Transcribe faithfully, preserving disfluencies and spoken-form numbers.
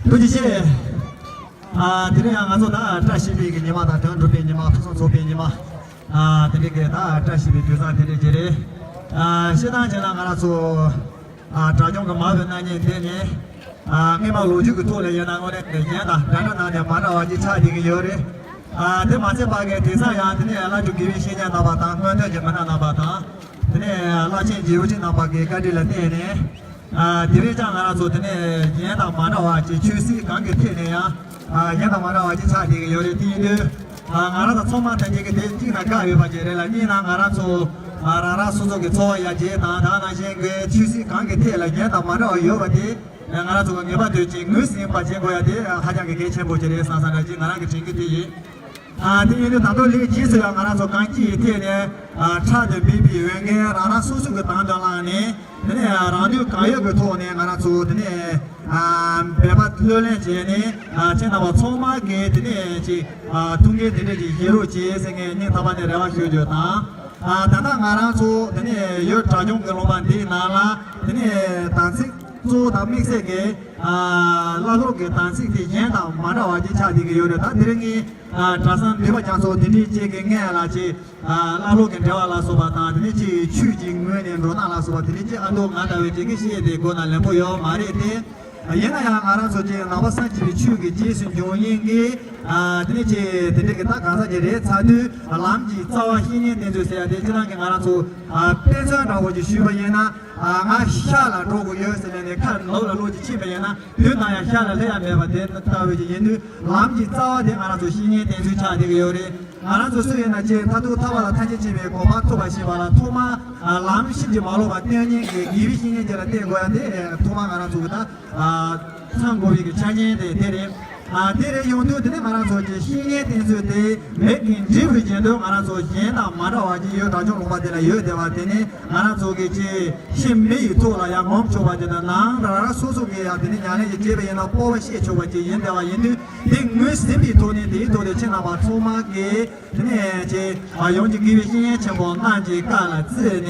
ཐུགས་རྗེ་ཆེ། ཨ་དེ་རིང་ཡང་ང་ཚོ་ད་བཀྲ་ཤིས་པའི་གི་ཉི་མ་དང་དོན་འགྲུབ་པའི་ཉི་མ། ཕུན་སུམ་ཚོགས་པའི་ཉི་མ། ཨ་དེ་རིང་གི་ད་བཀྲ་ཤིས་པའི་དུས་བཟང་དེ་རིང་ཅིག་རེད། ཨ་སྤྱིར་བཏང་བྱས་ན་ང་རང་ཚོ་ཨ་དྲ་རྒྱུན་གི་མ་བའི་སྣང་བརྙན་འདི་ནི་ཨ་སྔོན་མ་ལོ་རྒྱུས་ཀྱི་ཐོག་ལ་ཡིན་ན་དངོས་གནས་གཞན་དང་འདྲ་འདྲ་ནང་ནས་མ་འདྲ་བ་ཅིག་ཆགས་བསྡད་ཀྱི་ཡོད་རེད། ཨ་དེ་མ་ཚད་པ་གི་དེང་སང་ཡང་དེ་ནས་བླ་སྤྲུལ་དགེ་བའི་བཤེས་གཉེན་རྣམ་པ་དང་སྔོན་ཐོན་གྱི་མི་སྣ་རྣམ་པ་དང་། དེ་ནས་བླ་ཆེན་རྗེ་བོ་ཆེ་རྣམ་པ་གི་བཀའ་དྲིན་ལ་བརྟེན་ནས། ཨ་དེ་རིང་ཀྱང་ང་རང་ཚོ་དེ་ནས་གཞན་དང་མ་འདྲ་བ་ཅིག་ཆོས་སྲིད་གང་གི་ཐད་ནས་ཡང་ཨ་གཞན་དང་མ་འདྲ་བ་ཅིག་ཆགས་བསྡད་ཀྱི་ཡོད་རེད། དེ་ཡིན་དུས་ཨ་ང་རང་ཚོ་ཚང་མ་ཐམས་ཅད་ཀྱི་དེ་གཅིག་ན་དགའ་ཡོད་པ་ཅིག་རེད་ལ། གཉིས་ན་ང་རང་ཚོ་ཨ་རང་རང་སོ་སོ་གི་འཚོ་བ་ཡར་རྒྱས་དང་། དེ་ནང་བཞིན་གྱི་ཆོས་སྲིད་གང་གི་ཐད་ལ་གཞན་དང་མ་འདྲ་བ་ཡོད་པ་དེ་ང་རང་ཚོ་གི་ངེས་པར་དུ་ཅིག་ངོས་ཟིན་པ་བྱེད་དགོས་ཡ་དེ་ཧ་ཅང་གི་གལ་ཆེན་པོ་ཅིག་རེད་བསམ་བསམ་འདྲ་ཅིག་ང་རང་གི་དྲན་གྱི་དེ་ཡིན། ཨ་དེ་ཡིན་དུས་ད་དུང་ལས་རྗེས་སུ་ཡང་ང་རང་ཚོ་གང་ཅིའི་ཐད་ནས་ཨ་ཕྲག་ཏུ་འབིགས་པའི་འོས་འགན་རང་རང་སོ་སོ་གི་དང་དུ་བླངས་ནས། དེ་ནས་རང་དོན་གང་ཡོད་ཀྱི་ཐོག་ནས་ང་རང་ཚོ་དེ་ནས་ཨ་འབད་པ་ལྷུར་ལེན་བྱས་ནས། ཨ་ཁྱེད་རྣམ་པ་ཚང་མ་གིས་དེ་ནས་ཅིག་ཨ་ཐུགས་འགན་དེ་འདྲ་ཅིག་བཞེས་རོགས་བྱེད་ཟེར་ངས་སྙིང་ཐག་པ་ནས་རེ་བ་ཞུ་རྒྱུ་དང་། ཨ་ད་ལྟ་ང་རང་ཚོ་དེ་ནས་ཡུལ་གྲྭ་རྐྱང་གི་ལུང་པ་འདིའི་ནང་ལ་དེ་ནས་དམ་ཚིག་གཙོ་བོ་དང་དམིགས་བསལ་གྱི་ཨ་བླ་སློབ་ཀྱི་དམ་ཚིག་དེ་གཞན་དང་མ་འདྲ་བ་ཅིག་ཆགས་བསྡད་ཀྱི་ཡོད་རེད། ད་དེ་རིང་ངས་ཨ་གྲྭ་ཚང་འདུས་པ་རྒྱ་མཚོ་དེ་འདྲའི་ཅིག་གི་སྔོན་ལ་ཅིག་ཨ་བླ་སློབ་ཀྱི་འབྲེལ་བ་ལ་སོགས་པ་དང་། དེ་ནས་ཅིག་ཆོས་ཀྱི་ངོས་ནས་འགྲོ་སྟངས་ལ་སོགས་པ་དེ་འདྲའི་ཅིག་ཨ་མདོ་ང་ལྟ་བུའི་ཅིག་གི་བཤད་དེ་དགོས་ན་ལན་པོ་ཡོད་མ་རེད་དེ། ཡིན་ན་ཡང་ང་རང་ཚོ་ཅིག་ནང་པ་སངས་རྒྱས་པའི་ཆོས་ཀྱི་རྗེས་སུ་འཇུག་མཁན་གྱི་ཨ་དེ་ནས་ཅིག་དེ་འདྲའི་གི་ད་གང་ཟག་ཅིག་རེད་ཚར་དུས། ལམ་གྱི་རྩ་བ་བཤེས་གཉེན་བསྟེན་ཚུལ་ཟེར་ཡ་དེ་སྤྱིར་བཏང་གི་ང་རང་ཚོ་ཨ་དཔེ་མཚོན་འདྲ་བོ་ཅིག་ཞུས་པ་ཡིན་ན། ཨ་ང་ཤར་ལ་འགྲོ་དགོས་ཡོད་ཟེར་ནས་ནས་ཁ་ནང་ལ་ལོག་ཅིག་ཕྱིན་པ་ཡིན་ན། དུས་ནམ་ཡང་ཤར་ལ་སླེབས་ཡ་མེད་པ་དེ་ལྟ་བུ་ཅིག་ཡིན་དུས། ལམ་གྱི་རྩ་བ་དེ་ང་རང་ཚོ་བཤེས་གཉེན་བསྟེན་ཚུལ་ཆགས་བསྡད་ཀྱི་ཡོད་རེད། ང་རང་ཚོ་སུ་ཡིན་ན་ཅིག་མཐར་ཐུག་ཐར་པ་ལ་ཐམས་ཅད་མཁྱེན་པའི་གོ་འཕང་ཐོབ་པར་བྱེད་པ་ལ་ཐོག་མར་ཨ་ལམ་ཕྱིན་ཅི་མ་ལོག་པ་སྟོན་མཁན་གྱི་དགེ་བའི་བཤེས་གཉེན་ཅིག་ལ་བསྟེན་དགོས་ཡ་དེ་ཐོག་མར་ང་རང་ཚོ་གི་ད་ཨ་ཚང་དགོས་པའི་གི་ཆ་རྐྱེན་དེ་དེ་རེད། ཨ་དེ་རེད། ཡོང་དུས་དེ་ནས་ང་རང་ཚོ་གི་བཤེས་གཉེན་བསྟེན་ཚུལ་དེ་མེད་ཀྱི་འགྲིག་པའི་རྐྱེན་དུ། ང་རང་ཚོ་གཞན་དང་མ་འདྲ་བ་ཅིག་ཡུལ་གྲྭ་རྐྱང་ལུང་པ་དེ་ལ་ཡོད་བསྡད་པ་དེ་ནི་ང་རང་ཚོ་གི་ཅིག་ཤེས་མི་ཡི་ཐོག་ལ་ཡང་ངོམ་ཆོག་པ་ཅིག་དང་། ནང་རང་རང་སོ་སོ་གི་ཡང་དེ་ནི་ཉམས་ལེན་ཅིག་བྱས་པ་ཡིན་ན་སྤོབས་པ་བཤད་ཆོག་པ་ཅིག་ཡིན་བསྡད་པ་ཡིན་དུས། དེ་ངོས་ཟིན་པའི་ཐོག་ནས་དེའི་ཐོག་ལ་ཁྱེད་རྣམ་པ་ཚང་མ་གིས་དེ་ནས་ཅིག་ཨ་ཡོངས་ཀྱི་དགེ་བའི་བཤེས་གཉེན་ཆེན་པོ་རྣམས་ཀྱི་བཀའ་ལ་བརྩིས་ནས།